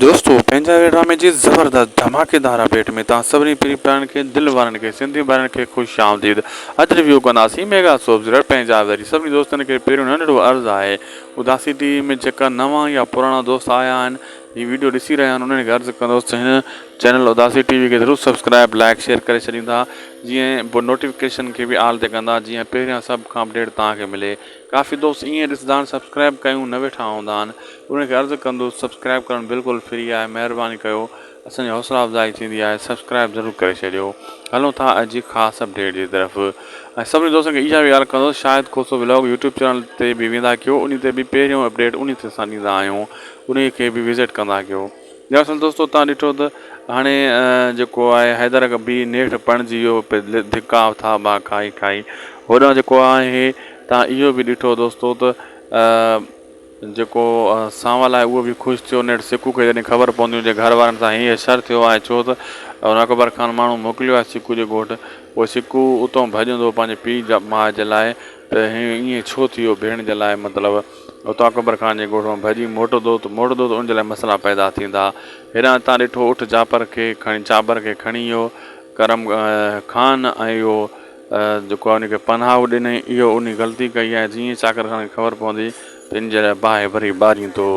دوستو پنهنجا وير ڊرامي جي زبردست ڌماڪيدار اپڊيٽ ۾ توهان سڀني پرين پيارن کي دل وارن کي سنڌي ڀائرن کي خوش آمديد اڄ ريويو ڪنداسين ميگا سوپ سيريل پنهنجا ويري سڀني دوستن کي پهريون ننڍڙو عرض آهي اداسي ٽي وي ۾ جيڪا نوان يا پراڻا دوست آيا آهن هي ويڊيو ڏسي رهيا آهن انهن کي عرض ڪندس ته هن چينل اداسي ٽي وي کي ضرور سبسڪرائب لائڪ شيئر ڪري ڇڏيندا جيئن پوء نوٽيفڪيشن کي به آل تي ڪندا جيئن پهريان سڀ کان اپڊيٽ توهان کي ملي ڪافي دوست ائين ڏسندا آهن سبسڪرائب ڪيون نه ويٺا هوندا آهن انهن کي عرض ڪندس سبسڪرائب ڪرڻ بلڪل فري آهي مهرباني ڪيو اسان جي حوصلا افزائي ٿيندي آهي سبسڪرائب ضرور ڪري ڇڏيو هلون ٿا اڄ جي خاص اپڊيٽ جي طرف ۽ سڀني دوستن کي اها به ڳالهه ڪندس Shahid Khoso vlog YouTube channel تي به ويندا ڪيو انهي تي به پهريون اپڊيٽ انهي تي اسان ڏيندا آهيون انهي کي به وزٽ ڪندا ڪيو دراصل دوستو تان ڏٺو ته هاڻي جيڪو آهي حيدر به نيٺ پرڻجي ويو ڌڪا ٿاٻا کائي کائي هوڏانهن جيڪو آهي تان اهو به ڏٺو دوستو ته جيڪو سانول آهي اهو به خوش ٿيو. نيٺ سڪو کي جڏهن خبر پوندي هن جي گهر وارن سان هيء شر ٿيو آهي ڇو ته ان اڪبر خان ماڻهو موڪليو آهي سڪو جي ڳوٺ. پوء سڪو اتئون ڀڄندو پنهنجي پيء ماء جي لاء ته هي ائين ڇو ٿي ويو ڀيڻ جي لاء مطلب اتان اڪبر خان جي ڳوٺ مان ڀڄي موٽندو ته موٽندو ته ان جي لاء مسئلا پيدا ٿيندا. هيڏانهن تان ڏٺو اٺ جاپر کي کڻي جابر کي کڻي ويو ڪرم خان ۽ اهو جيڪو آهي ان کي پناهه ڏنائين اهو انهي غلطي ڪئي آهي جيئن چاڪر خان کي خبر پوندي ته ان جي لاء باهه ڀري ٻاريندو.